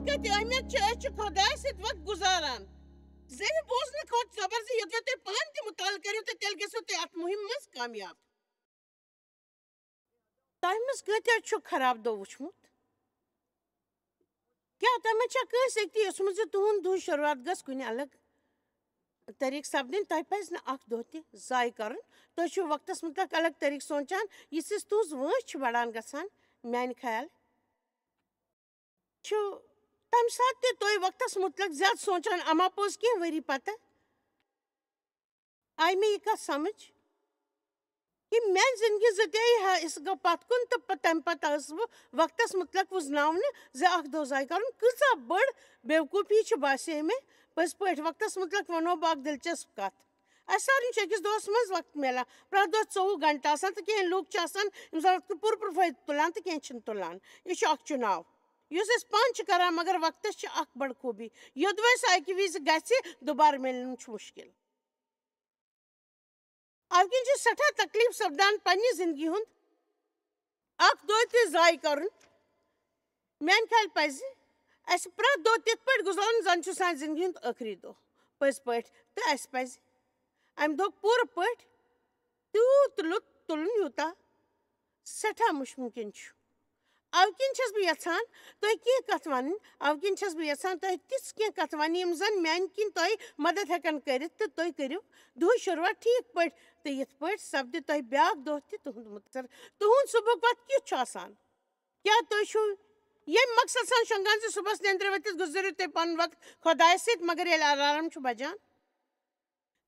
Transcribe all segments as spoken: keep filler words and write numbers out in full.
کتہِ اہمیت چھِ؟ أسۍ چھِ خۄدایَس سۭتۍ وقت گُزاران۔ زیوِ بوزنہٕ کھۄتہٕ زبر زِ یوٚدوَے تُہۍ پانہٕ تہِ مُطالعہٕ کٔرِو تہٕ تیٚلہِ گٔژھِو تُہۍ اَتھ مُہِمہِ منٛز کامیاب۔ تۄہہِ منٛز کۭتیٛاہ چھُ خراب دۄہ وُچھمُت؟ کیٛاہ تۄہہِ منٛز چھا کٲنٛسہِ أکۍ تہِ یوٚژھمُت زِ تُہُنٛد دُہٕچ شروٗعات گٔژھ کُنہِ الگ طریٖقہٕ سپدٕنۍ؟ تۄہہِ پَزِ نہٕ اکھ دۄہ تہِ ضایع کرُن۔ تُہۍ چھِو وقتس مُتعلق الگ طریٖقہٕ سونٛچان، یہِ سٕژ تُہٕنٛز وٲنٛس چھِ بڑان گژھان، میانہِ خیال چھُ۔ تَمہِ ساتہٕ تہِ تُہۍ وقتس مُتعلق زیادٕ سونٛچان، اما پوٚز کینٛہہ ؤری پتہٕ آیہِ مےٚ یہِ کتھ سمجھ کہِ میانہِ زندگی زٕتیٛاہی حصہٕ گوٚو پتھ کُن، تہٕ پتہٕ، تَمہِ پتہٕ ٲسٕس بہٕ وقتس مُتعلق وُزناونہٕ زِ اکھ دۄہ ضایع کرُن کۭژاہ بٔڑ بیوقوٗفی چھِ، باسے مےٚ۔ پٔزۍ پٲٹھۍ، وقتس مُتعلق وَنو بہٕ اکھ دلچسپ کتھ۔ اَسہِ سارنٕے چھُ أکِس دۄہس منٛز وقت میلان، پرٛٮ۪تھ دۄہ ژوٚوُہ گھنٹہٕ آسان، تہٕ کینٛہہ لوٗکھ چھِ آسان، یِم زن وقتُک پوٗرٕ پوٗرٕ فٲیدٕ تُلان تہٕ کینٛہہ چھِنہٕ تُلان۔ یہِ چھُ اکھ چُناو، یُس أسۍ پانہٕ چھِ کران، مگر وقتس چھِ اکھ بٔڑ خوٗبی، یوٚدوَے سُہ اکہِ وِزِ گژھِ، دُبارٕ میلُن چھُ مُشکِل۔ اَمہِ کِنۍ چھُ سٮ۪ٹھاہ تکلیٖف سپدان پننہِ زندگی ہُنٛد اکھ دۄہ تہِ ضایع کرُن۔ میانہِ خیال پزِ اَسہِ پرٛٮ۪تھ دۄہ تِتھ پٲٹھۍ گُزارُن، زن چھُ سانہِ زندگی ہُنٛد ٲخری دۄہ۔ پٔزۍ پٲٹھۍ، تہٕ اَسہِ پزِ اَمہِ دۄہ پوٗرٕ پٲٹھۍ تیوٗت لُطف تُلُن، یوٗتاہ سٮ۪ٹھاہ مُشمُمکِن چھُ۔ اَوٕ کِنۍ چھَس بہٕ یَژھان تۄہہِ کینٛہہ کَتھ وَنٕنۍ، اَوٕ کِنۍ چھَس بہٕ یَژھان تۄہہِ تِژھ کینٛہہ کَتھ وَنٕنۍ، یِم زَن میٛانہِ کِنۍ تۄہہِ مَدَد ہٮ۪کَن کٔرِتھ تہٕ تُہۍ کٔرِو دُہٕچ شروٗعات ٹھیٖک پٲٹھۍ، تہٕ یِتھ پٲٹھۍ سَپدِ تۄہہِ بیٛاکھ دۄہ تہِ تُہُنٛد مُختصر، تُہُنٛد صُبحُک وقت کیُتھ چھُ آسان؟ کیٛاہ تُہۍ چھِو ییٚمہِ مقصد سان شۄنٛگان زِ صُبحَس نیٚنٛدرِ ؤتھِتھ گُزٲرِو تُہۍ پَنُن وقت خۄدایَس سۭتۍ، مگر ییٚلہِ الارم چھُ بَجان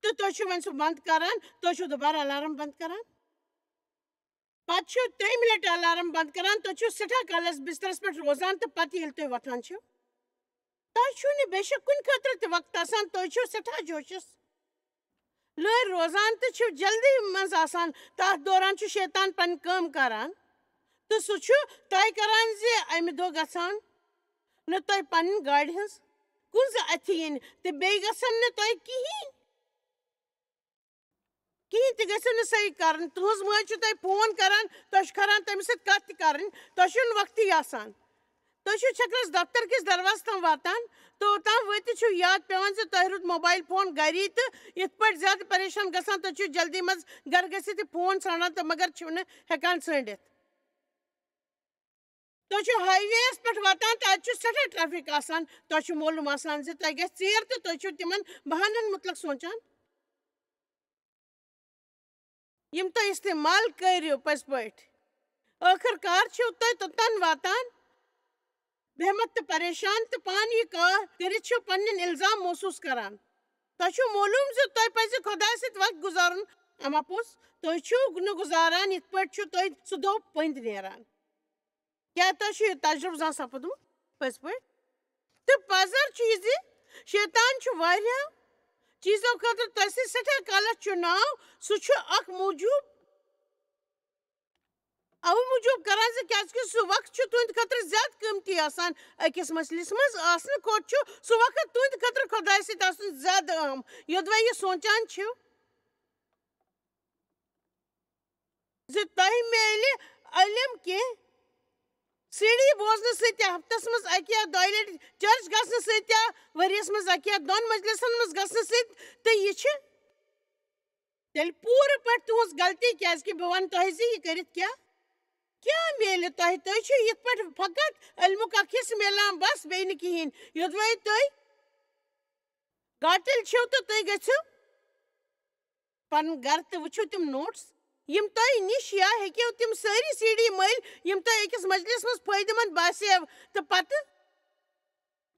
تہٕ تُہۍ چھِو وۄنۍ سُہ بنٛد کران، تُہۍ چھِو دُبارٕ الارم بنٛد کران؟ پتہٕ چھِو ترٛیٚیِمہِ لٹہِ الارم بنٛد کران، تُہۍ چھِو سٮ۪ٹھاہ کالس بسترس پٮ۪ٹھ روزان تہٕ پتہٕ ییٚلہِ تُہۍ وۄتھان چھِو، تۄہہِ چھُو نہٕ بے شک کُنہِ خٲطرٕ تہِ وقت آسان، تُہۍ چھِو سٮ۪ٹھاہ جوشس لٲرۍ روزان تہٕ چھِو جلدی منٛز آسان۔ تتھ دوران چھُ شیطان پنٕنۍ کٲم کران تہٕ سُہ چھُ طے کران زِ امہِ دۄہ گژھان نہٕ تۄہہِ پنٕنۍ گاڑِ ہٕنٛز کُنزٕ اتھِ یِنۍ تہٕ بیٚیہِ گژھن نہٕ تۄہہِ کِہیٖنۍ کِہیٖنۍ تہِ گٔژھِو نہٕ صحیح کَرٕنۍ۔ تُہٕنٛز مٲج چھِ تۄہہِ فون کَران، تۄہہِ چھُ کَران تٔمِس سۭتۍ کَتھ تہِ کَرٕنۍ، تۄہہِ چھُنہٕ وقتٕے آسان۔ تُہۍ چھِو چھٔکرَس دفتر کِس دروازَس تام واتان، توٚتام وٲتِتھ چھُو یاد پٮ۪وان زِ تۄہہِ روٗد موبایِل فون گَری تہٕ یِتھ پٲٹھۍ زیادٕ پریشان گژھان، تُہۍ چھِو جلدی منٛز گَرٕ گٔژھِتھ یہِ فون ژھانٛڈان تہٕ مگر چھِو نہٕ ہٮ۪کان ژھٲنٛڈِتھ۔ تُہۍ چھِو ہاے وے یَس پٮ۪ٹھ واتان تہٕ اَتہِ چھُ سٮ۪ٹھاہ ٹریفک آسان، تۄہہِ چھُ معلوٗم آسان زِ تۄہہِ گژھِ ژیر تہٕ تُہۍ چھِو تِمَن بہانَن مُتعلِق سونٛچان۔ یِم تُہۍ استعمال کٔرِو پٔزۍ پٲٹھۍ۔ ٲخٕر کار چھِو تُہۍ توٚتام واتان، بے ہمت تہٕ پریشان تہٕ پانہٕ یہِ کار کٔرِتھ چھِو پنٕنٮ۪ن الزام محسوٗس کران۔ تۄہہِ چھُو معلوٗم زِ تۄہہِ پزِ خۄدایَس سۭتۍ وقت گُزارُن، اما پوٚز تُہۍ چھِو نہٕ گُزاران، یِتھ پٲٹھۍ چھُ تۄہہِ سُہ دۄہ پٔنٛدۍ نیران۔ کیٛاہ تۄہہِ چھُ یہِ تجرُبہٕ زانٛہہ سپُدمُت پٔزۍ پٲٹھۍ؟ تہٕ پزر چھُ یہِ زِ شیطان چھُ واریاہ چیٖزو خٲطرٕ تۄہہِ سۭتۍ سٮ۪ٹھاہ کالس چُناو۔ سُہ چھُ اکھ موٗجوٗب، اَوٕ موٗجوٗب کران زِ کیٛازِ کہِ سُہ وقت چھُ تُہنٛدِ خٲطرٕ زیادٕ قۭمتی آسان۔ أکِس مجلس منٛز آسنہٕ کھۄتہٕ چھُ سُہ وقت تُہنٛدِ خٲطرٕ خۄدایہِ سۭتۍ آسُن زیادٕ اہم۔ یوٚدوَے یہِ سونٛچان چھِو زِ تۄہہِ میلہِ علم کینٛہہ سیڑھی بوزنہٕ سۭتۍ یا ہفتس منٛز اکہِ یا دۄیہِ لٹہِ چرچ گژھنہٕ سۭتۍ یا ؤریس منٛز اکہِ یا دۄن مجلسن منٛز گژھنہٕ سۭتۍ، تہٕ یہِ چھِ تیٚلہِ پوٗرٕ پٲٹھۍ تُہنٛز غلطی، کیازِ کہِ بہٕ ونہٕ تۄہہِ زِ یہِ کٔرِتھ کیٛاہ، کیٛاہ میلہِ تۄہہِ؟ تُہۍ چھِو یِتھ پٲٹھۍ فقط علمُک اکھ حصہٕ میلان، بس، بیٚیہِ نہٕ کِہیٖنۍ۔ یوٚدوَے تُہۍ گاٹٕلۍ چھِو تہٕ تُہۍ گٔژھِو پنُن گرٕ تہٕ وٕچھِو تِم نوٹس، یِم تۄہہِ نِش یا ہیٚکِو تِم سٲری سیڑھی مٔلۍ، یِم تۄہہِ أکِس مجلس منٛز فٲیدٕ مند باسیو، تہٕ پتہٕ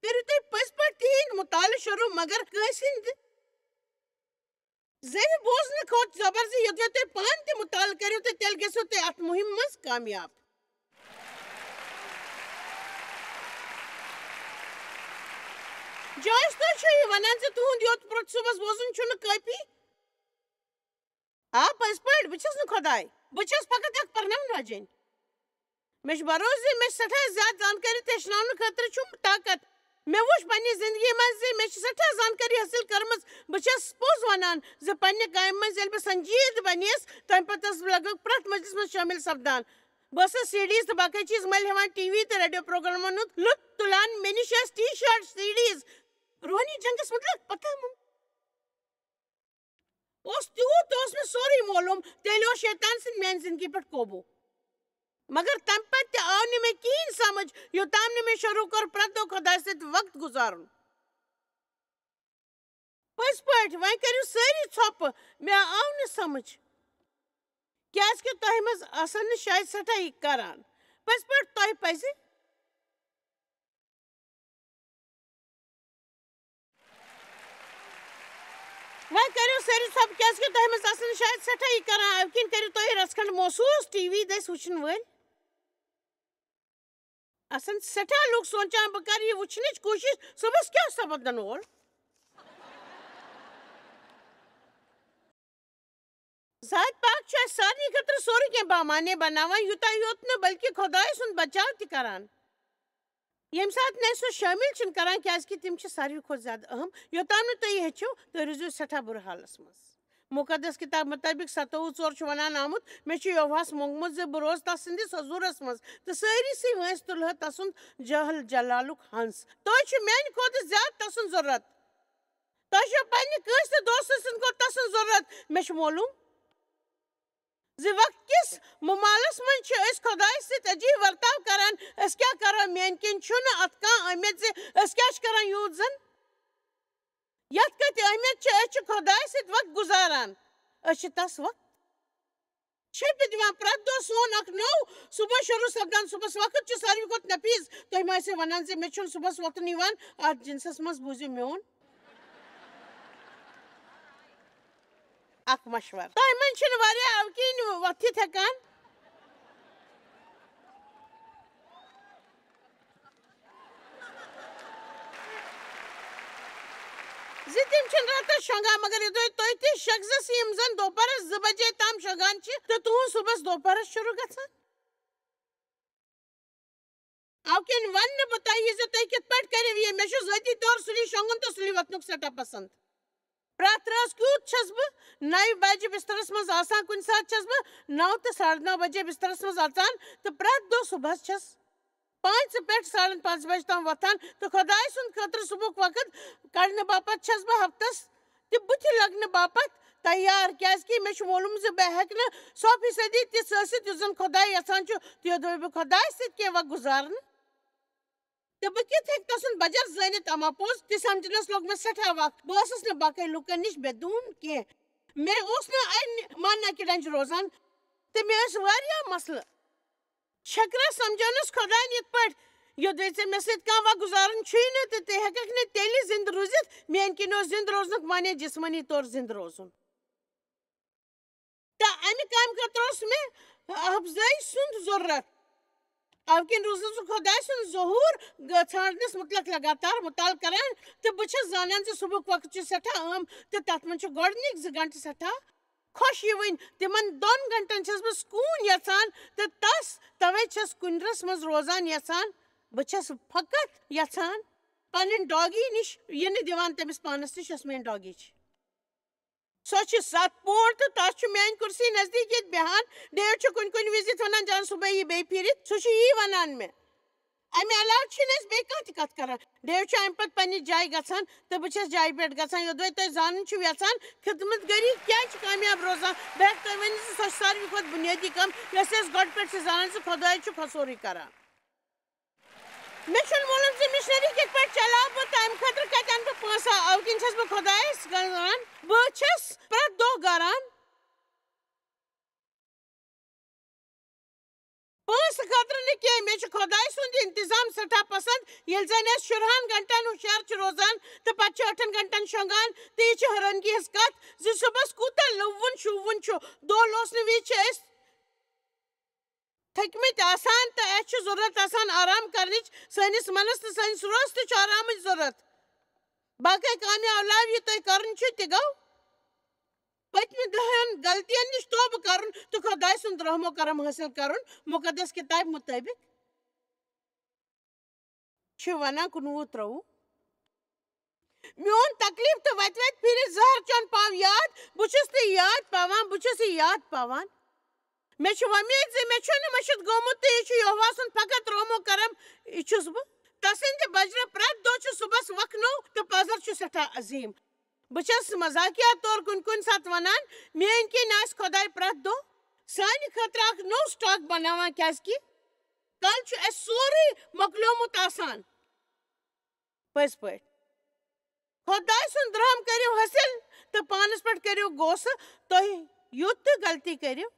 کٔرِو تُہۍ پٔزۍ پٲٹھۍ تِہِنٛدۍ مُطالعہٕ شروٗع، مگر کٲنٛسہِ ہٕنٛدِ زیوِ بوزنہٕ کھۄتہٕ زبر زِ یوٚدوَے تُہۍ پانہٕ تہِ مُطالعہٕ کٔرِو تہٕ تیٚلہِ گٔژھِو تُہۍ اَتھ مُہِمہِ منٛز کامیاب۔ جویس، تُہۍ چھِو یہِ وَنان زِ تُہُنٛد یوت پرٛوٚت صُبحس بوزُن چھُنہٕ کٲفی؟ آ، پٔزۍ پٲٹھۍ، بہٕ چھَس نہٕ خۄداے، بہٕ چھَس فقط اَکھ پرناوَن واجیٚنۍ۔ مےٚ چھُ بھروسہٕ زِ مےٚ چھِ سٮ۪ٹھاہ زیادٕ زانکٲری تہِ ہیٚچھناونہٕ خٲطرٕ چھُم طاقت۔ مےٚ وُچھ پننہِ زندگی منٛز زِ مےٚ چھِ سٮ۪ٹھاہ زانکٲری حٲصِل کٔرمٕژ۔ بہٕ چھَس پوٚز وَنان زِ پننہِ کامہِ منٛز ییٚلہِ بہٕ سنجیٖدٕ بَنییَس، تَمہِ پَتہٕ ٲسٕس بہٕ لگ بگ پرٛٮ۪تھ مجلِس منٛز شٲمِل سپدان۔ بہٕ ٲسٕس سی ڈیز تہٕ باقٕے چیٖز مٔلۍ ہٮ۪وان، ٹی وی تہٕ ریڈیو پروگرامن ہُنٛد لُطف تُلان۔ مےٚ نِش ٲسۍ ٹی شٲرٹ، سی ڈیز۔ روحٲنی جنگس متعلق پتہ مہ-، اوس تیوٗت، اوس مےٚ سورُے معلوم۔ تیٚلہِ اوس شیطان سٕنٛدِ میانہِ زندگی پٮ۪ٹھ قوبوٗ۔ مگر تمہِ پتہٕ تہِ آو نہٕ مےٚ کِہیٖنۍ سمجھ، یوٚتام نہٕ مےٚ شروٗع کوٚر پرٛٮ۪تھ دۄہ خۄدایَس سۭتۍ وقت گُزارُن۔ پٔزۍ پٲٹھۍ، وۄنۍ کٔرِو سٲری ژھۄپہٕ، مےٚ آو نہٕ سمجھ۔ کیٛازِکہِ تۄہہِ منٛز آسن نہٕ شاید سٮ۪ٹھاہ یہِ کران۔ پٔزۍ پٲٹھۍ، تۄہہِ پزِ۔ وۄنۍ کٔرِو سٲری ژھۄپہٕ، کیٛازِکہِ تۄہہِ منٛز آسن نہٕ شاید سٮ۪ٹھاہ یہِ کران۔ اَمہِ کِنۍ کٔرِو تُہۍ رژھ کھنٛڈ محسوٗس، ٹی وی دٔسۍ وٕچھِن وٲلۍ۔ آسن سٮ۪ٹھاہ لُکھ سونٛچان، بہٕ کَرٕ یہِ وٕچھنٕچ کوٗشِش، صُبحَس کیٛاہ سَپدَن وول۔ ذات پاک چھُ اَسہِ سارنٕے خٲطرٕ سورُے کینٛہہ بامعنی بَناوان، یوٗتاہ یوت نہٕ، بلکہِ خۄداے سُنٛد بچاو تہِ کران۔ ییٚمہِ ساتہٕ نہٕ أسۍ سُہ شٲمِل چھِنہٕ کران، کیٛازِکہِ تِم چھِ ساروی کھۄتہٕ زیادٕ اہم۔ یوٚتام نہٕ تُہۍ یہِ ہیٚچھِو، تُہۍ روٗزِو سٮ۪ٹھاہ بُرٕ حالَس منٛز۔ مُقدس کِتاب مُطٲبِق ستووُہ ژور چھُ وَنان آمُت، "مےٚ چھُ یوہاہَس مونٛگمُت زِ بہٕ روزٕ تَس سٕنٛدِس حضوٗرَس منٛز، تہٕ سٲری سٕے وٲنٛسہِ تُلہٕ ہا تَسُنٛد جلال جلالُک ہنٛز۔" تۄہہِ چھُ میٛانہِ کھۄتہٕ زیادٕ تَسُنٛد ضروٗرت۔ تۄہہِ چھُ پنٛنہِ کٲنٛسہِ تہِ دوستہٕ سٕنٛدِ کھۄتہٕ تَسُنٛد ضروٗرت۔ مےٚ چھُ معلوٗم زِ وقت کِس مُمالَس منٛز چھِ أسۍ خۄدایَس سۭتۍ عجیٖب ورتاو کران۔ أسۍ کیٛاہ کرو؟ میٛانہِ کِنۍ چھُنہٕ اَتھ کانٛہہ اہمیت زِ أسۍ کیٛاہ چھِ کران یوٗت زَن۔ یَتھ کَتھِ اہمیت چھِ، أسۍ چھِ خۄدایَس سۭتۍ وقت گُزاران۔ أسۍ چھِ تَس وقت چھیٚپہِ دِوان۔ پرٛٮ۪تھ دۄہ سون اکھ نوٚو صُبح شروٗع سپدان۔ صُبحَس وقت چھُ ساروی کھۄتہٕ نفیٖس۔ تُہۍ ما ٲسِو وَنان زِ مےٚ چھُنہٕ صُبحَس وۄتھُن یِوان؟ اَتھ جِنسَس منٛز بوٗزِو میون اکھ مشورٕ۔ تۄہہِ منٛز چھِنہٕ واریاہ اَوٕ کِنۍ وۄتھِتھ ہٮ۪کان۔ زِ تِم چھِنہٕ راتَس شۄنٛگان، مگر یہِ تُہۍ، تُہۍ تہِ شخص یِم زَن دوپہرَس زٕ بجے تام شۄنٛگان چھِ تہٕ تُہُنٛد صُبحَس دوپہرَس شروٗع گژھان۔ اَوٕ کِنۍ وَنہٕ نہٕ بہٕ تۄہہِ یہِ زِ تُہۍ کِتھ پٲٹھۍ کٔرِو یہِ۔ مےٚ چھُ ذٲتی طور سُلی شۄنٛگُن تہٕ سُلی وۄتھنُک سٮ۪ٹھاہ پسنٛد۔ پرٛٮ۪تھ رٲژ کیُتھ چھَس بہٕ نَیہِ بجہِ بِسترَس منٛز آسان، کُنہِ ساتہٕ چھَس بہٕ نَو تہٕ ساڑٕ نَو بجے بِسترَس منٛز اَژان تہٕ پرٛٮ۪تھ دۄہ صُبحَس چھَس پانٛژِ پٮ۪ٹھ ساڑَن پانٛژِ بجہِ تام وۄتھان تہٕ خۄداے سُنٛد خٲطرٕ صُبحُک وقت کڑنہٕ باپتھ چھَس بہٕ ہفتس تہِ بُتھِ لگنہٕ باپتھ تیار، کیازِ کہِ مےٚ چھُ معلوم زِ بہٕ ہیٚکہٕ نہٕ سۄ فیصدی تِژھ ٲسِتھ یُتھ زن خۄداے یژھان چھُ، تہِ یوت بہٕ خۄدایس سۭتۍ کینٛہہ وقت گُزارنہٕ۔ تہٕ بہٕ کِتھ ہیٚکہٕ تسُنٛد بجر زٲنِتھ؟ اما پوٚز، تہِ سمجھنس لوٚگ مےٚ سٮ۪ٹھاہ وقت۔ بہٕ ٲسٕس نہٕ باقٕے لوٗکن نِش بے دوٗن کینٛہہ۔ مےٚ اوس نہٕ اَمہِ ماننہٕ کہِ ڈنجہِ روزان، تہٕ مےٚ ٲسۍ واریاہ مسلہٕ۔ چھکرا سمجھٲونس خۄداین یِتھ پٲٹھۍ، یوٚدوے ژےٚ مےٚ سۭتۍ کانٛہہ وقت گُزارُن چھُے نہٕ تہٕ تہِ ہیٚککھ نہٕ تیٚلہِ زِندٕ روٗزِتھ، میٲنۍ کِنۍ اوس زِندٕ روزنُک معنی جسمٲنی طور زِندٕ روزُن۔ تہٕ امہِ کامہِ خٲطرٕ اوس مےٚ حافظے سُنٛد ضروٗرت۔ اَوٕ کِنۍ روٗزنس بہٕ خۄداے سُنٛد ظہوٗر گ-، ژھانٛڈنس مُتعلق لگاتار مُطالعہٕ کران، تہٕ بہٕ چھَس زانان زِ صُبحُک وقت چھُ سٮ۪ٹھاہ اہم، تہٕ تتھ منٛز چھُ گۄڈٕنِکۍ زٕ گھنٹہٕ سٮ۪ٹھاہ خۄش یِوٕنۍ۔ تِمن دۄن گھنٹن چھَس بہٕ سکوٗن یژھان، تہٕ تس توے چھَس کُنرس منٛز روزان یژھان۔ بہٕ چھَس فقط یژھان پنٕنۍ ڈاگی نِش یِنہٕ دِوان، تٔمِس پانس نِش یۄس میٲنۍ ڈاگی چھِ۔ سۄ چھِ ستھ پونڈ تہٕ تس چھُ میانہِ کُرسی نزدیٖک ییٚتہِ بیہان۔ ڈیو چھُ کُنہِ کُنہِ وِزِ یِتھ ونان، "جان، صبحٲے یی بیٚیہِ پھِرِتھ۔" سُہ چھُ یی ونان مےٚ۔ امہِ علاوٕ چھِنہٕ أسۍ بیٚیہِ کانٛہہ تہِ کتھ کران۔ ڈیو چھُ امہِ پتہٕ پننہِ جایہِ گژھان تہٕ بہٕ چھَس جایہِ پٮ۪ٹھ گژھان۔ یوٚدوے تۄہہِ زانُن چھُو یژھان، خدمت گٔری کیازِ چھِ کامیاب روزان، بہٕ ہٮ۪کہٕ تۄہہِ ؤنِتھ زِ سۄ چھِ ساروی کھۄتہٕ بُنیٲدی کٲم، یۄس أسۍ گۄڈٕ پٮ۪ٹھ چھِ زانان زِ خۄداے چھُ خۄسورُے کران۔ مےٚ چھُنہٕ معلوم زِ مشنری کِتھ پٲٹھۍ چلاو بہٕ، تَمہِ خٲطرٕ کَتہِ اَنہٕ بہٕ پونٛسہٕ۔ اَوٕ کِنۍ چھَس بہٕ خۄدایَس گَنٛزان۔ بہٕ چھَس پرٛٮ۪تھ دۄہ گَران۔ پونٛسہٕ خٲطرٕ نہٕ کینٛہہ، مےٚ چھُ خۄداے سُنٛد انتظام سٮ۪ٹھاہ پسنٛد۔ ییٚلہِ زَن أسۍ شُرہَن گھنٹَن ہُشار چھِ روزان تہٕ پَتہٕ چھِ ٲٹھَن گھنٹَن شۄنٛگان، تہٕ یہِ چھِ حٲرانگی ہٕنٛز کَتھ زِ صُبحَس کوٗتاہ لُوُن شوٗوُن چھُ۔ دۄہ لوسنہٕ وِزِ چھِ أسۍ تھٔکمٕتۍ آسان تہٕ اَسہِ چھُ ضروٗرت آسان آرام کرنٕچ۔ سٲنِس منَس تہٕ سٲنِس روحس تہِ چھُ آرامٕچ ضروٗرت۔ باقٕے کامہِ علاوٕ یہِ تۄہہِ کرُن چھُ، تہِ گوٚو۔ پٔتمہِ دَہَن غلطین نِش توبہٕ کرُن تہٕ خۄداے سُنٛد رحم و کرم حٲصِل کرُن مُقدس کِتابہِ مُطٲبِق۔ چھِ وَنان کُنوُہ ترٛوٚوُہ۔ میون تکلیف تہٕ وتہِ وتہِ پھِرِ زہر چیوٚن پاو یاد، بہٕ چھُس تہِ یاد پاوان، بہٕ چھُس یہِ یاد پاوان۔ مےٚ چھُ وۄمید زِ مےٚ چھُنہٕ مٔشِتھ گوٚمُت تہٕ یہِ چھُ یہواہ سُنٛد فقط رومو کرم، یہِ چھُس بہٕ۔ تسٕنٛدِ بجرٕ پرٛٮ۪تھ دۄہ چھُ صُبحس وقنو تہٕ پزر چھُ سٮ۪ٹھاہ عظیٖم۔ بہٕ چھَس مزاقیہ طور کُنہِ کُنہِ ساتہٕ ونان، میٲنۍ کِنۍ آسہِ خۄداے پرٛٮ۪تھ دۄہ سانہِ خٲطرٕ اکھ نوٚو سٹاک بناوان، کیازِ کہِ کل چھُ اَسہِ سورُے مۄکلیومُت آسان۔ پٔزۍ پٲٹھۍ۔ خۄداے سُنٛد رحم کٔرِو حٲصِل تہٕ پانَس پٮ۪ٹھ کٔرِو غوسہٕ۔ تُہۍ یُتھ تہِ غلطی کٔرِو،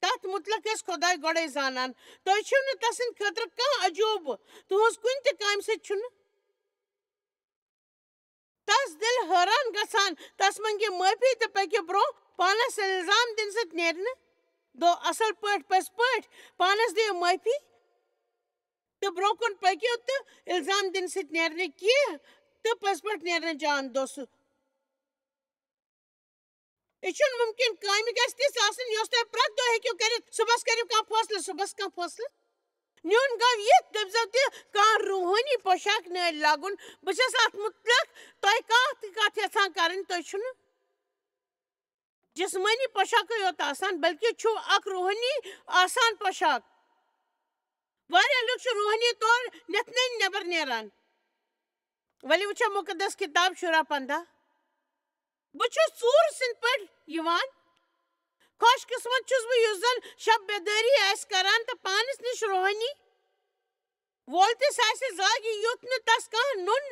تَتھ مُتلق ٲسۍ خۄداے گۄڈَے زانان۔ تُہۍ چھِو نہٕ تَسٕنٛدِ خٲطرٕ کانٛہہ عجوٗبہٕ۔ تُہٕنٛز کُنہِ تہِ کامہِ سۭتۍ چھُنہٕ تَس دِل حٲران گژھان۔ تَس منٛگہِ معٲفی تہٕ پٔکِو برٛونٛہہ۔ پانَس اِلزام دِنہٕ سۭتۍ نیرِ نہٕ۔ دو اَصٕل پٲٹھۍ، پٔزۍ پٲٹھۍ پانَس دِیِو معٲفی۔ تہٕ برٛونٛہہ کُن پٔکِو تہٕ اِلزام دِنہٕ سۭتۍ نیرِ نہٕ کینٛہہ تہٕ پٔزۍ پٲٹھۍ نیرِ نہٕ جان دوسہٕ۔ یہِ چھُنہٕ مُمکِن، کامہِ گژھِ تِژھ آسٕنۍ یۄس تۄہہِ پرٛٮ۪تھ دۄہ ہیٚکِو کٔرِتھ۔ صُبحس کٔرِو کانٛہہ فٲصلہٕ، صُبحس کانٛہہ فٲصلہٕ۔ نیُن گوٚو یِتھ، دٔپۍزیو تہِ کانٛہہ روٗحٲنی پۄشاک نٲلۍ لاگُن۔ بہٕ چھَس اَتھ مُتلق تۄہہِ کانٛہہ تہِ کَتھ یَژھان کَرٕنۍ، تُہۍ چھُنہٕ جسمٲنی پۄشاکٕے یوت آسان، بلکہِ چھُ اکھ روحٲنی آسان پۄشاک۔ واریاہ لُکھ چھِ روحٲنی طور نٮ۪تھ نٮ۪نۍ نٮ۪بر نیران۔ ؤلِو وٕچھو مُقدس کِتاب شُراہ پنٛداہ۔ بہٕ چھُس ژوٗرٕ سٕنٛدۍ پٲٹھۍ یِوان۔ خۄش قٕسمت چھُس بہٕ یُس زن شب بیدٲری آسہِ کران تہٕ پانس نِش روحٲنی وول تہِ ساسہِ زاگہِ یُتھ نہٕ تس کانٛہہ نُن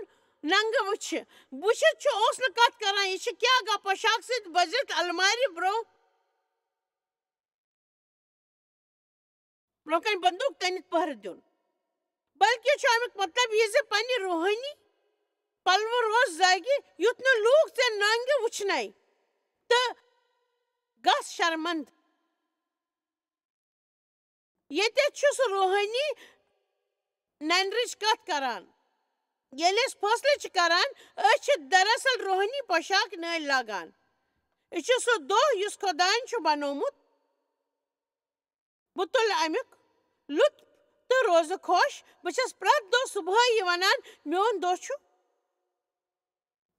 ننٛگہٕ وٕچھِ۔ وٕچھِتھ چھُ اوس نہٕ کتھ کران، یہِ چھِ کیٛاہ گا پۄشاک سۭتۍ بٔزِتھ المارِ برٛونٛہہ، برٛونٛہہ کنہِ بندوٗق تٔنِتھ پٔہرٕ دیُن، بلکہِ چھُ امیُک مطلب یہِ زِ پننہِ روحٲنی پلوٕ روز زاگہِ یُتھ نہٕ لوٗکھ ژےٚ ننٛگہٕ وٕچھنَے تہٕ گژھ شرمند۔ ییٚتٮ۪تھ چھُ سُہ روحٲنی ننرٕچ کتھ کران۔ ییٚلہِ أسۍ فٲصلہٕ چھِ کران، أسۍ چھِ دراصل روحٲنی پۄشاک نٲلۍ لاگان۔ یہِ چھُ سُہ دۄہ یُس خۄدایَن چھُ بنوومُت۔ بہٕ تُلہٕ امیُک لطف تہٕ روزٕ خۄش۔ بہٕ چھَس پرٛٮ۪تھ دۄہ صُبحٲے یہِ وَنان، میون دۄہ چھُ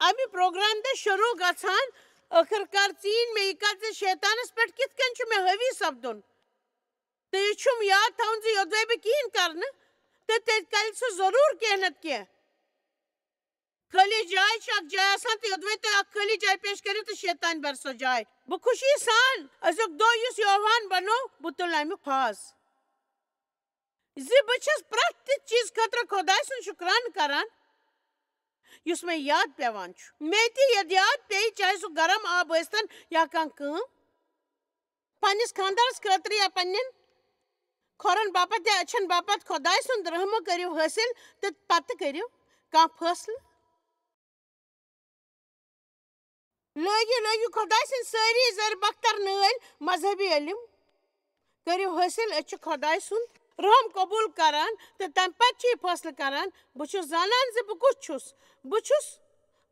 اَمہِ پروگرام دۄہ شروٗع گژھان۔ ٲخٕر کار ژیٖنۍ مےٚ یہِ کَتھ زِ شیطانَس پٮ۪ٹھ کِتھ کٔنۍ چھُ مےٚ حٲوی سَپدُن۔ تہٕ یہِ چھُم یاد تھاوُن زِ یوٚدوَے بہٕ کِہیٖنۍ کَرٕ نہٕ، تہٕ تیٚلہِ کَرِ سُہ ضروٗر کینٛہہ نَتہٕ کینٛہہ۔ خٲلی جاے چھِ اَکھ جاے آسان، تہٕ یوٚدوَے تُہۍ اَکھ خٲلی جاے پیش کٔرِو، تہٕ شیطان بَرِ سۄ جاے۔ بہٕ خوشی سان أزیُک دۄہ یُس یوحان بَنوو، بہٕ تُلہٕ اَمیُک فاز زِ بہٕ چھَس پرٛٮ۪تھ تِتھ چیٖز خٲطرٕ خۄداے سُنٛد شُکرانہٕ کران، یُس مےٚ یاد پٮ۪وان چھُ۔ مےٚ تہِ ییٚلہِ یاد پیٚیہِ، چاہے سُہ گرم آب ٲسۍتن یا کانٛہہ کٲم، پننِس خانٛدارس خٲطرٕ یا پننٮ۪ن کھۄرن باپتھ یا أچھن باپتھ، خۄداے سُنٛد رحمہٕ کٔرِو حٲصِل تہٕ پتہٕ کٔرِو کانٛہہ فٲصلہٕ۔ لٲگِو، لٲگِو خۄداے سٕنٛدۍ سٲری زر بختر نٲلۍ مذہبی علم۔ کٔرِو حٲصِل، أسۍ چھِ خۄداے سُنٛد رحم قبوٗل کران تہٕ تَمہِ پتہٕ چھِ یہِ فٲصلہٕ کران، بہٕ چھُس زانان زِ بہٕ کُس چھُس۔ بہٕ چھُس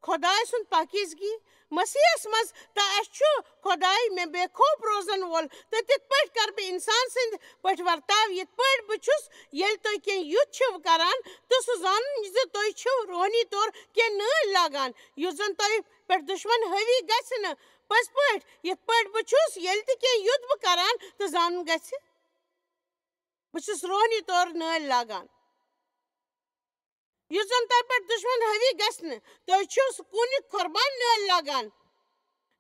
خۄداے سُنٛد پاکیزگی مسیحس منٛز، تہٕ اَسہِ چھُ خۄداے مےٚ بے خوف روزن وول۔ تہٕ تِتھ پٲٹھۍ کرٕ بہٕ انسان سٕنٛدۍ پٲٹھۍ ورتاو، یِتھ پٲٹھۍ بہٕ چھُس۔ ییٚلہِ تُہۍ کینٛہہ یُتھ چھِو کران، تہٕ سُہ زانُن زِ تُہۍ چھِو روحٲنی طور کینٛہہ نٲلۍ لاگان، یُس زن تۄہہِ پٮ۪ٹھ دُشمن حٲوی گژھِ نہٕ۔ پٔزۍ پٲٹھۍ، یِتھ پٲٹھۍ بہٕ چھُس، ییٚلہِ تہِ کینٛہہ یُتھ بہٕ کران تہٕ زانُن گژھِ، بہٕ چھُس روحٲنی طور نٲلۍ لاگان، یُس زن تۄہہِ پٮ۪ٹھ دُشمن حٲوی گژھِ نہٕ۔ تُہۍ چھِو سکوٗنٕکۍ قۄربان نٲلۍ لاگان۔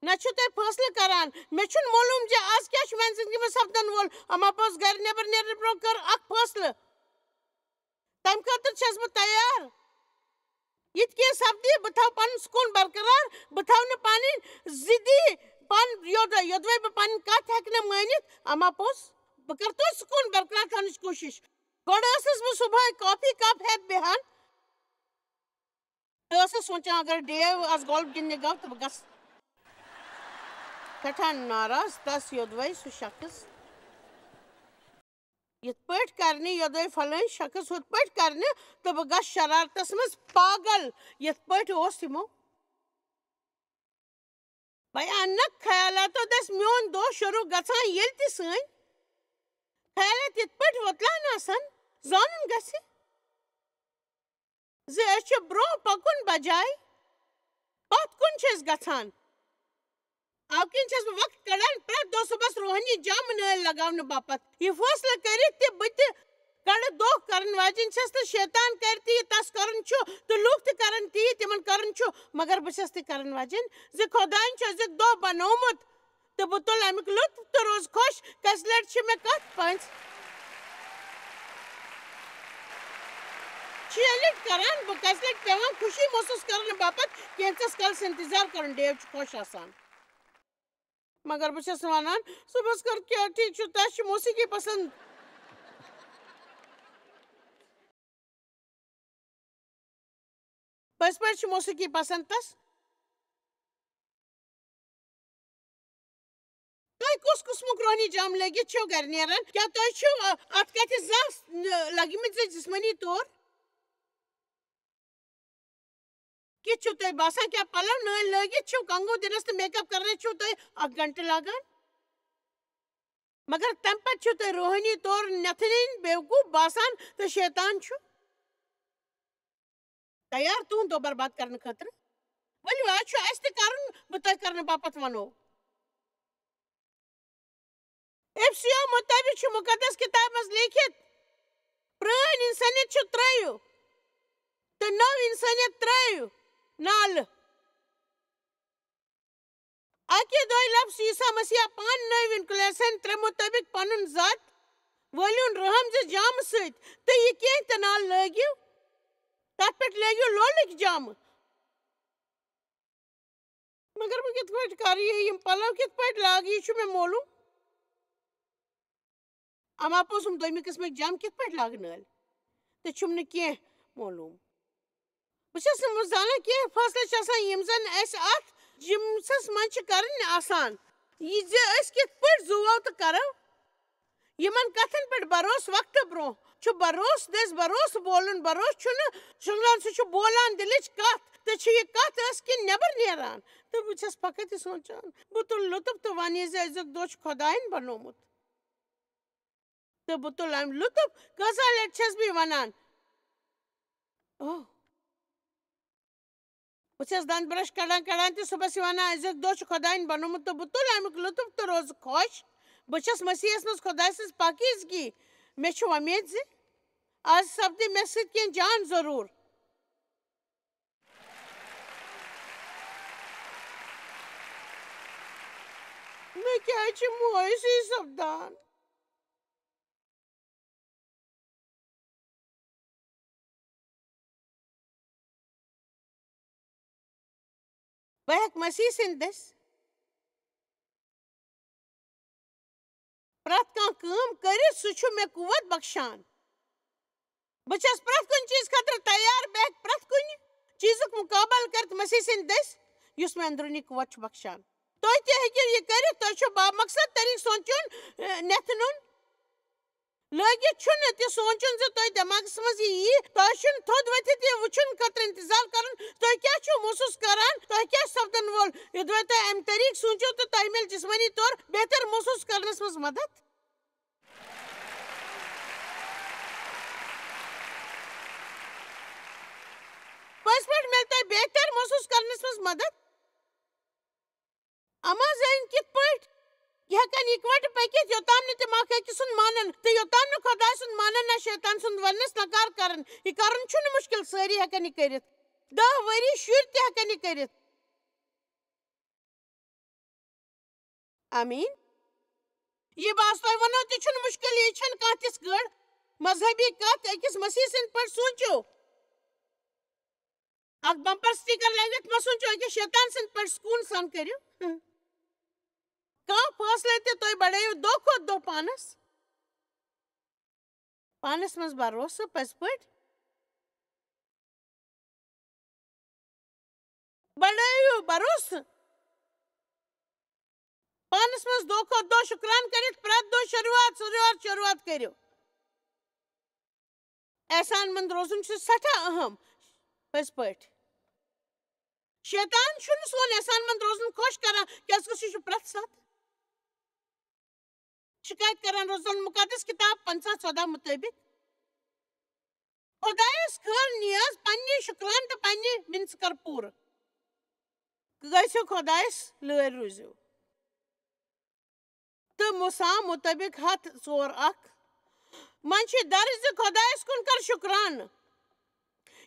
نہ چھِو تُہۍ فٲصلہٕ کران۔ مےٚ چھُنہٕ معلوٗم زِ آز کیٛاہ چھُ میٛانہِ زندگی منٛز سپدن وول، اما پوٚز گرِ نٮ۪بر نیرنہٕ برٛونٛہہ کٔر اکھ فٲصلہٕ۔ تَمہِ خٲطرٕ چھَس بہٕ تیار۔ یِتھ کینٛہہ سپدِ، بہٕ تھاوٕ پنُن سکوٗن برقرار، بہٕ تھاوٕ نہٕ پنٕنۍ ضدی پن یوٚدوَے، یوٚدوَے بہٕ پنٕنۍ کتھ ہٮ۪کہٕ نہٕ مٲنِتھ۔ اما پوٚز، بہٕ کرٕ توتہِ سکوٗن برقرار تھاونٕچ کوٗشِش۔ گۄڈٕ ٲسٕس بہٕ صُبحٲے کافی کپ ہٮ۪تھ بیٚہان۔ بہٕ ٲسٕس سونٛچان، اگر ڈیو آز گولف گِنٛدنہِ گوٚو، تہٕ بہٕ گژھٕ سٮ۪ٹھاہ ناراض۔ تس یوٚدوَے سُہ شخص، یِتھ پٲٹھۍ کرنہِ، یوٚدوَے فلٲنۍ شخص ہُتھ پٲٹھۍ کرنہِ، تہٕ بہٕ گژھٕ شرارتس منٛز پاگل۔ یِتھ پٲٹھۍ اوس یِمو بھیانک خیالاتو دٔسۍ میون دۄہ شروع گژھان، ییٚلہِ تہِ سٲنۍ خیالات یِتھ پٲٹھۍ وۄتلان آسن، زانُن گژھِ زِ أسۍ چھِ برٛونٛہہ پکُن بجایہِ پتھ کُن چھِ أسۍ گژھان۔ اوٕ کِنۍ چھَس بہٕ وقت کڑان پرٛٮ۪تھ دۄہ صُبحس روحٲنی جام نٲلۍ لگاونہٕ باپتھ۔ یہِ فٲصلہٕ کٔرِتھ تہِ بہٕ تہِ کڑٕ دۄہ کرن واجِنۍ چھَس تہٕ شیطان کرِ تہِ یہِ تَس کرُن چھُ تہٕ لوٗکھ تہِ کرن تی تِمن کرُن چھُ، مگر بہٕ چھَس تہِ کرن واجِنۍ زِ خۄدایَن چھُ أزیُک دۄہ بنوومُت تہٕ بہٕ تُلہٕ اَمیُک لُطف تہٕ روزٕ خۄش۔ کَژِ لَٹہِ چھِ مےٚ کَتھ پَنٛژ؟ شیٚیہِ لَٹہِ کران، بہٕ کَژِ لَٹہِ پٮ۪وان خوشی محسوٗس کرنہٕ باپتھ کینٛژَس کالَس اِنتظار کرُن؟ ڈیو چھُ خۄش آسان۔ مگر بہٕ چھَس وَنان، صُبحَس کر کیٛاہ ٹھیٖک چھُ، تَس چھِ موسیٖقی پَسنٛد۔ پٔزۍ پٲٹھۍ چھِ موسیٖقی پَسنٛد تَس۔ تۄہہِ کُس قٕسمُک روحٲنی جام لٲگِتھ چھِو گَرِ نیران؟ کیٛاہ تۄہہِ چھِو، اَ، اَتھ کَتھِ زانٛہہ، ن-، لَگمٕتۍ زِ جسمٲنی طور؟ کِتھ چھِو تۄہہِ باسان؟ کیٛاہ پَلو نٲلۍ لٲگِتھ چھِو کنٛگو دِنَس تہٕ میک اپ کَرنَس چھِو تۄہہِ اَکھ گھنٹہٕ لَگان؟ مگر تَمہِ پَتہٕ چھِو تُہۍ روحٲنی طور نٮ۪تھٕنۍ بیوقوٗف باسان تہٕ شیطان چھُ تیار تُہُنٛد دۄہ برباد کرنہٕ خٲطرٕ۔ ؤلِو، آز چھُ اَسہِ تہِ کرُن، بہٕ تۄہہِ کرنہٕ باپتھ وَنو۔ افسیو مُطٲبِق چھُ مُقدس کِتابہِ منٛز لیٖکھِتھ، پرٛٲنۍ اِنسٲنیت چھِ ترٛٲیِو تہٕ نٔو اِنسٲنیت ترٛٲیِو نالہٕ۔ اَکے دۄہہِ لفظ عیسیٰ مسیحا پانہٕ نٲوِن کلیسن ترٛےٚ مُطٲبِق پنُن ذات وٲلِوُن رحم زِ جامہٕ سۭتۍ تہٕ یہِ کینٛہہ تہِ نال لٲگِو، تتھ پٮ۪ٹھ لٲگِو لولٕکۍ جامہٕ۔ مگر بہٕ کِتھ پٲٹھۍ کرٕ یہِ؟ یِم پلو کِتھ پٲٹھۍ لاگہٕ؟ یہِ چھُ مےٚ معلوم۔ اما پوٚز ہُم دوٚیمہِ قٕسمٕکۍ جام کِتھ پٲٹھۍ لاگہٕ نٲلۍ؟ تہٕ چھُم نہٕ کینٛہہ معلوم۔ بہٕ چھَس نہٕ زانان کینٛہہ فٲصلہٕ چھِ آسان یِم زَن اَسہِ اَتھ جِمسَس منٛز چھِ کَرٕنۍ آسان۔ یہِ زِ أسۍ کِتھ پٲٹھۍ زُوَو تہٕ کَرو یِمَن کَتھَن پٮ۪ٹھ بھروسہٕ وقتہٕ برونٛہہ۔ چھُ بھروسہٕ دٔسۍ بھروسہٕ بولُن، بھروسہٕ چھُنہٕ شۄنٛگان، سُہ چھُ بولان دِلٕچ کَتھ تہٕ چھِ یہِ کَتھ ٲس کِنۍ نٮ۪بَر نیران۔ تہٕ بہٕ چھَس فقط یہِ سونٛچان، بہٕ تُلہٕ لُطُف تہٕ وَنہٕ یہِ زِ أزیُک دۄہ چھُ خۄدایَن بنوومُت۔ تہٕ بہٕ تُلہٕ اَمہِ لُطُف۔ کۭژاہ لَٹہِ چھَس بہٕ یہِ وَنان؟ اوہ۔ بہٕ چھَس دَنٛد برٛش کَڑان کَڑان تہِ صُبحَس یہِ وَنان، أزیُک دۄہ چھُ خۄدایَن بنوومُت تہٕ بہٕ تُلہٕ اَمیُک لُطُف تہٕ روزٕ خۄش۔ بہٕ چھَس مسیحَس منٛز خۄداے سٕنٛز پاکیٖزگی۔ مےٚ چھِ وۄمید زِ آز سَپدِ مےٚ سۭتۍ کینٛہہ جان ضروٗر۔ مےٚ کیٛازِ چھِ مایوٗسی سَپدان؟ بہٕ ہیٚکہٕ مسیح سٕنٛدِ دٔسۍ پرٛٮ۪تھ کانٛہہ کٲم کٔرِتھ، سُہ چھُ مےٚ قوت بخشان۔ بہٕ چھَس پرٛٮ۪تھ کُنہِ چیٖز خٲطرٕ تیار، بہٕ ہیٚکہٕ پرٛٮ۪تھ کُنہِ چیٖزُک مُقابلہٕ کٔرِتھ مسیح سٕنٛدِ دٔسۍ، یُس مےٚ أنٛدروٗنی قوت چھُ بخشان۔ تُہۍ تہِ ہیٚکِو یہِ کٔرِتھ، تۄہہِ چھُ بامقصد طریٖقہٕ سونٛچُن، اے، نٮ۪تھ نیُن۔ لٲگِتھ چھُنہٕ تہِ سونٛچُن زِ تۄہہِ دٮ۪ماغَس منٛز یہِ یی۔ تۄہہِ چھُنہٕ تھوٚد ؤتھِتھ یہِ وٕچھُن خٲطرٕ اِنتظار کَرُن، تُہۍ کیٛاہ چھِو محسوٗس کَران، تۄہہِ کیٛاہ سَپدَن وول۔ یوٚدوَے تُہۍ اَمہِ طریٖقہٕ سونٛچِو، تہٕ تۄہہِ مِلہِ جسمٲنی طور بہتر محسوٗس کَرنَس منٛز مدد۔ پٔزۍ پٲٹھۍ مِلہِ تۄہہِ بہتر محسوٗس کرنس منٛز مدد۔ اما زٲنۍ کِتھ پٲٹھۍ؟ یہِ ہٮ۪کن اِکوٹہٕ پٔکِتھ، یوٚتام نہٕ تِم اکھ أکۍ سُنٛد مانن تہٕ یوٚتام نہٕ خۄداے سُنٛد مانن نہ شیطان سُنٛد وننس نکار کرن۔ یہِ کرُن چھُنہٕ مُشکِل، سٲری ہٮ۪کن یہِ کٔرِتھ۔ دَہ ؤری شُرۍ تہِ ہٮ۪کن یہِ کٔرِتھ۔ آمیٖن۔ یہِ بہٕ آز تۄہہِ وَنو، تہِ چھُنہٕ مُشکِل، یہِ چھَنہٕ کانٛہہ تِژھ گٔر مذہبی کَتھ۔ أکِس مسیح سٕنٛدۍ پٲٹھۍ سوٗنٛچِو۔ اَکھ بمپر سٹیکر لٲگِتھ مہ سوٗنٛچِو، أکِس شیطان سٕنٛدۍ پٲٹھۍ سکوٗن سان کٔرِو۔ کانٛہہ فٲصلہٕ تہِ تُہۍ بڑٲیِو دۄہ کھۄتہٕ دۄہ پانَس۔ پانَس منٛز بھروسہٕ پٔزۍ پٲٹھۍ۔ بڑٲیِو بھروسہٕ۔ پانَس منٛز دۄہ کھۄتہٕ دۄہ شُکران کٔرِتھ پرٛٮ۪تھ دۄہ شروٗعات، شروٗعات، شروٗعات کٔرِو۔ احسان مند روزُن چھُ سٮ۪ٹھاہ اہم، پٔزۍ پٲٹھۍ۔ شیطان چھُنہٕ سون احسان مند روزُن خۄش کران، کیازِ کہِ سُہ چھُ پرٛٮ۪تھ ساتہٕ شِکایت کران۔ روزن مُقدس کِتاب پنٛژاہ ژۄداہ مُطٲبِق، خۄدایس خٲر نیاز، پننہِ شُکران تہٕ پننہِ مِنژٕ کر پوٗرٕ۔ گٔژھِو خۄدایس لٲرۍ روٗزِو۔ تہٕ مسام مطٲبق ہَتھ ژور اکھ۔ منٛز چھِ درج زِ خۄدایَس کُن کر شُکرانہٕ۔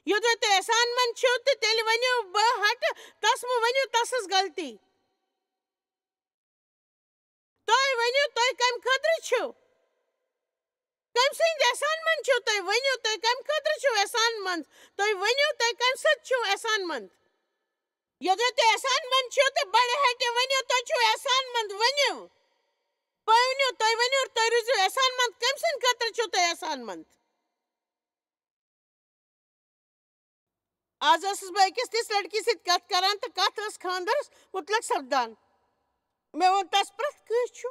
یوٚدوَے تُہۍ احسان مند چھِو تہٕ تیٚلہِ ؤنِو، "بہٕ ہٹہٕ تَس، مہٕ ؤنِو تَسٕز غلطی۔" تُہۍ ؤنِو، تُہۍ کَمہِ خٲطرٕ چھِو؟ کٔمۍ سٕنٛدۍ احسان مند چھِو تُہۍ؟ ؤنِو، تُہۍ کَمہِ خٲطرٕ چھِو احسان مند؟ تُہۍ ؤنِو، تُہۍ کَمہِ سۭتۍ چھِو احسان مند؟ یوٚدوَے تُہۍ احسان مند چھِو تہٕ بڑِ ہٹہِ ؤنِو، تُہۍ چھِو احسان مند، ؤنِو۔ تُہۍ ؤنِو، تُہۍ ؤنِو، تُہۍ روٗزِو احسان مند، کٔمۍ سٕنٛدِ خٲطرٕ چھِو تُہۍ احسان مند؟ آز ٲسٕس بہٕ أکِس تِژھ لڑکی سۭتۍ کتھ کران تہٕ کتھ ٲس خانٛدرس مُتعلق سپدان۔ مےٚ ووٚن تس، "پرٛٮ۪تھ کٲنٛسہِ چھُ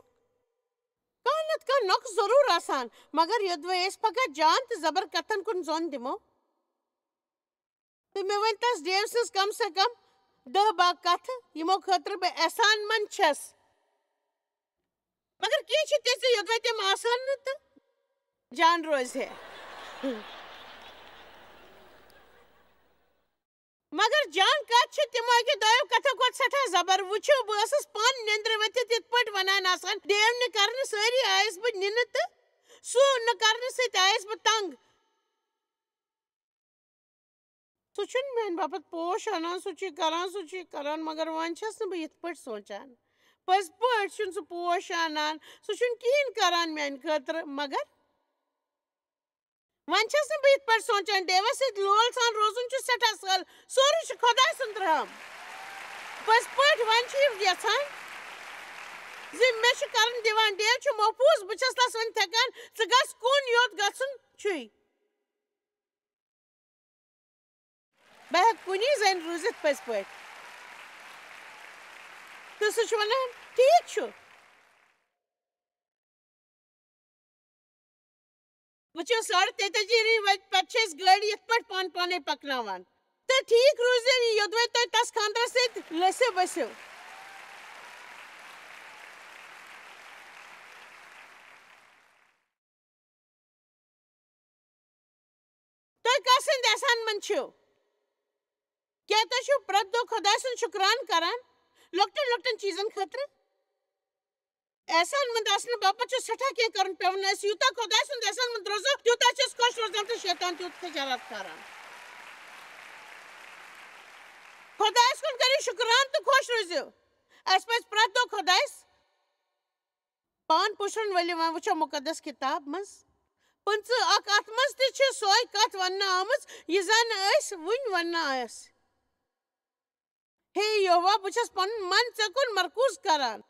کانٛہہ نتہٕ کانٛہہ نۄقص ضروٗر آسان، مگر یوٚدوَے أسۍ پگاہ جان تہٕ زبر کتھن کُن زۄن دِمو۔" تہٕ مےٚ ؤنۍ تس ڈیو سٕنٛز کم سے کم دَہ باہ کتھٕ، یِمو خٲطرٕ بہٕ احسان مند چھَس۔ مگر کینٛہہ چھِ تِژھ، یوٚدوَے تِم آسہٕ ہن نہٕ تہٕ جان روزِ ہے۔ مگر جان کتھ چھِ، تِمو أکیو دۄیو کتھو کھۄتہٕ سٮ۪ٹھاہ زبر۔ وٕچھِو، بہٕ ٲسٕس پانہٕ نیٚنٛدرِ ؤتھِتھ یِتھ پٲٹھۍ ونان آسان، ڈیو نہٕ کرنہٕ سٲری آیس بہٕ نِنہٕ تہٕ سُہ نہٕ کرنہٕ سۭتۍ آیس بہٕ تنگ۔ سُہ چھُنہٕ میانہِ باپتھ پوش انان، سُہ چھُ یہِ کران، سُہ چھُ یہِ کران، مگر وۄنۍ چھَس نہٕ بہٕ یِتھ پٲٹھۍ سونٛچان۔ پٔزۍ پٲٹھۍ چھُنہٕ سُہ پوش انان، سُہ چھُنہٕ کِہیٖنۍ کران میانہِ خٲطرٕ، مگر وۄنۍ چھَس نہٕ بہٕ یِتھ پٲٹھۍ سونٛچان۔ ڈیوَس سۭتۍ لول سان روزُن چھُ سٮ۪ٹھاہ سہل، سورُے چھُ خۄداے سُنٛد رحم۔ پٔزۍ پٲٹھۍ وۄنۍ چھُ یہِ یَژھان زِ مےٚ چھُ کرُن دِوان، ڈیو چھُ محفوٗظ، بہٕ چھَس تَس وۄنۍ تھٮ۪کان، ژٕ گژھ کُن یوٚت گژھُن چھُے۔ بہٕ ہٮ۪کہٕ کُنی زٔنۍ روٗزِتھ پٔزۍ پٲٹھۍ۔ تہٕ سُہ چھُ وَنان، "ٹھیٖک چھُ۔" وٕچھِو، ساڑٕ تیتٲجی رٕے وَتہِ پَتہٕ چھِ أسۍ گٲڑۍ یِتھ پٲٹھۍ پانہٕ پانَے پَکناوان۔ تہٕ ٹھیٖک روٗزِو، یہِ یوٚدوَے تۄہہِ تَس خانٛدرَس سۭتۍ لٔسِو ؤسِو۔ تُہۍ کَس سٕنٛدۍ احسان منٛد چھِو؟ کیٛاہ تُہۍ چھِو پرٛٮ۪تھ دۄہ خۄداے سُنٛد شُکران کران لۄکٹٮ۪ن لۄکٹٮ۪ن چیٖزن خٲطرٕ؟ احسان منٛد آسنہٕ باپتھ چھُ سٮ۪ٹھاہ کینٛہہ کرُن پٮ۪وان اَسہِ۔ یوٗتاہ خۄداے سُنٛد احسان منٛد روزو، تیوٗتاہ چھِ أسۍ خۄش روزان تہٕ شیطان تیوٗت خجالت کران۔ خۄدایَس کُن کٔرِو شُکران تہٕ خۄش روٗزِو۔ اَسہِ پَزِ پرٛٮ۪تھ دۄہ خۄدایَس پان پُشرن ؤلِو وۄنۍ وٕچھو مُقدس کِتاب منٛز۔ پٕنٛژٕہ اکھ، اَتھ منٛز تہِ چھِ سۄے کَتھ وَننہٕ آمٕژ، یہِ زَن أسۍ وٕنۍ وَننہٕ ٲسۍ۔ ہے یہوہ، بہٕ چھَس پَنُن من ژےٚ کُن مرکوٗز کران۔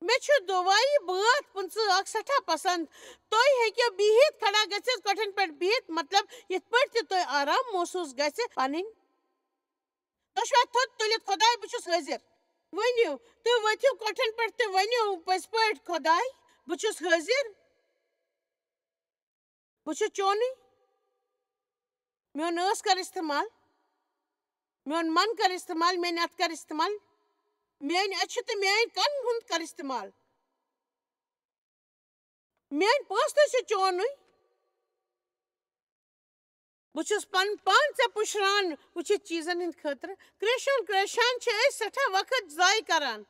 مےٚ چھُ دُعایہِ بٲتھ پٕنٛژٕہ اکھ سٮ۪ٹھاہ پسنٛد۔ تُہۍ ہیٚکِو بِہِتھ، کھڑا گٔژھِتھ، کۄٹھٮ۪ن پٮ۪ٹھ بِہِتھ، مطلب، یِتھ پٲٹھۍ تہِ تۄہہِ آرام محسوٗس گژھِ پَنٕنۍ۔ تُہۍ چھِوا تھوٚد تُلِتھ، "خۄداے، بہٕ چھُس حٲضِر"؟ ؤنِو، تُہۍ ؤتھِو کۄٹھٮ۪ن پٮ۪ٹھ تہٕ ؤنِو پٔزۍ پٲٹھۍ، "خۄداے، بہٕ چھُس حٲضِر، بہٕ چھُس چونُے، میون ٲس کر استعمال، میون من کر استعمال، میٲنۍ اَتھٕ کر استعمال، میٲنۍ أچھِ تہٕ میٲنۍ کَن ہُنٛد کر استعمال، میٲنۍ پونٛسہٕ تہِ چھِ چونُے۔" بہٕ چھُس پنُن پان ژےٚ پُشران وٕچھِتھ چیٖزن ہٕنٛدِ خٲطرٕ۔ کرٛیشان کرٛیشان چھِ أسۍ سٮ۪ٹھاہ وقت ضایع کران۔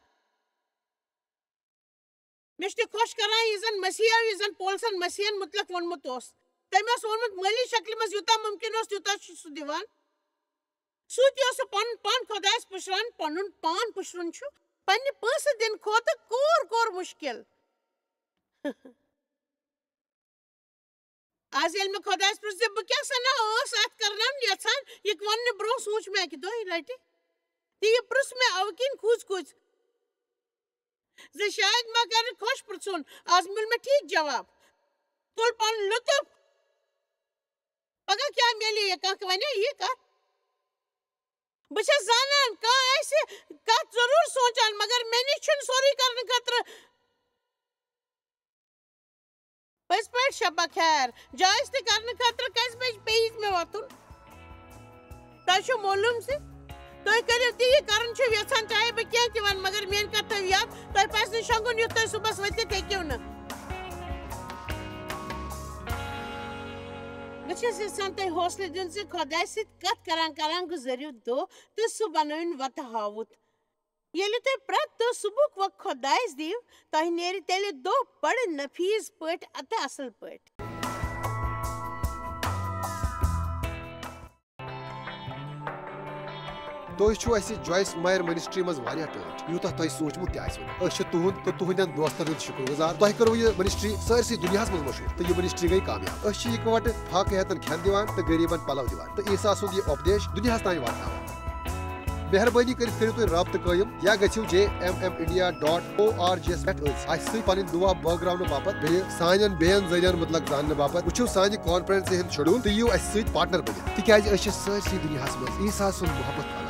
مےٚ چھُ تہِ خۄش کران، یہِ زن مسیح، یہِ زن پولسن مسیحن مُتعلق ووٚنمُت اوس۔ تٔمۍ اوس ووٚنمُت، مٲلی شکلہِ منٛز یوٗتاہ مُمکِن اوس، تیوٗتاہ چھُ سُہ دِوان۔ سُہ تہِ اوس سُہ پنُن پان خۄدایس پُشران، پنُن پان پُشرُن چھُ پننہِ پونٛسہٕ دِنہٕ کھۄتہٕ کور کور مُشکِل۔ آز ییٚلہِ مےٚ خۄدایَس پرٛژھ زِ بہٕ کیٛاہ سَنا ٲس اَتھ کَرناوُن یَژھان، یہِ وَننہٕ برٛونٛہہ سوٗنٛچ مےٚ اَکہِ دۄیہِ لَٹہِ۔ تہٕ یہِ پرٛژھ مےٚ اَوٕ کِنۍ کھوٗژ کھوٗژ زِ شاید ما کَرِ خۄش پرٛژھُن۔ آز میوٗل مےٚ ٹھیٖک جواب۔ تُل پَنُن لُطُف۔ پَگاہ کیٛاہ میلہِ یہِ کانٛہہ وَنہِ یہِ کَتھ؟ بہٕ چھَس زانان، کانٛہہ آسہِ کَتھ ضروٗر سونٛچان، مگر مےٚ نِش چھُنہٕ سورُے کَرنہٕ خٲطرٕ پٔزۍ پٲٹھۍ شبہ خیر۔ جایز تہِ کرنہٕ خٲطرٕ کٔژِ بجہِ پیٚیہِ مےٚ وۄتھُن؟ تۄہہِ چھُو معلوم زِ تُہۍ کٔرِو تہِ یہِ کرُن چھِو یژھان، چاہے بہٕ کینٛہہ تہِ وَنہٕ، مگر میٛٲنۍ کَتھ تھٲیِو یاد، تۄہہِ پَزِ نہٕ شۄنٛگُن یُتھ تُہۍ صُبحَس ؤتھِتھ ہیٚکِو نہٕ۔ بہٕ چھَس یژھان تۄہہِ حوصلہٕ دیُن زِ خۄدایہِ سۭتۍ کَتھ کران کران گُزٲرِو دۄہ تہٕ سُہ بَنٲوِن وَتہٕ ہاوُتھ۔ ییٚلہِ تُہۍ پرٛٮ۪تھ دۄہ صُبحُک وقت خۄدایَس دِیِو، تۄہہِ نیرِ تیٚلہِ دۄہ بَڑٕ نفیٖذ پٲٹھۍ تہٕ اَصٕل پٲٹھۍ۔ تُہۍ چھِو اَسہِ جویس مایر منسٹری منٛز واریاہ ٹٲٹھۍ، یوٗتاہ تۄہہِ سوٗنٛچمُت تہِ آسِوٕ نہٕ۔ أسۍ چھِ تُہُنٛد تہٕ تُہٕنٛدٮ۪ن دوستن ہُنٛد شُکر گُزار۔ تۄہہِ کٔروٕ یہِ منسٹری سٲرسٕے دُنیاہَس منٛز مشہوٗر، تہٕ یہِ منسٹری گٔے کامیاب۔ أسۍ چھِ یِکوَٹہٕ فاقہٕ ہیتن کھٮ۪ن دِوان تہٕ غریٖبن پلو دِوان، تہٕ عیسیٰ سُنٛد یہِ اُپدیش دُنیاہَس تام واتناوان۔ مہربٲنی کٔرِتھ کٔرِو تُہۍ رابطہٕ قٲیِم یا گٔژھِو J M M India dot O R G یَس پٮ۪ٹھ أسۍ اَسہِ سۭتۍ پنٕنۍ دُعا بٲگراونہٕ باپتھ بیٚیہِ سانٮ۪ن بیٚین ذٔریعن مُتلق زاننہٕ باپتھ۔ وٕچھِو سانہِ کانفرنسہِ ہُنٛد شیڈول تہٕ یِیِو اَسہِ سۭتۍ پارٹنر بٔنِتھ، تِکیازِ أسۍ چھِ سٲرسٕے دُنیاہَس منٛز عیسیٰ سُنٛد محبت کران۔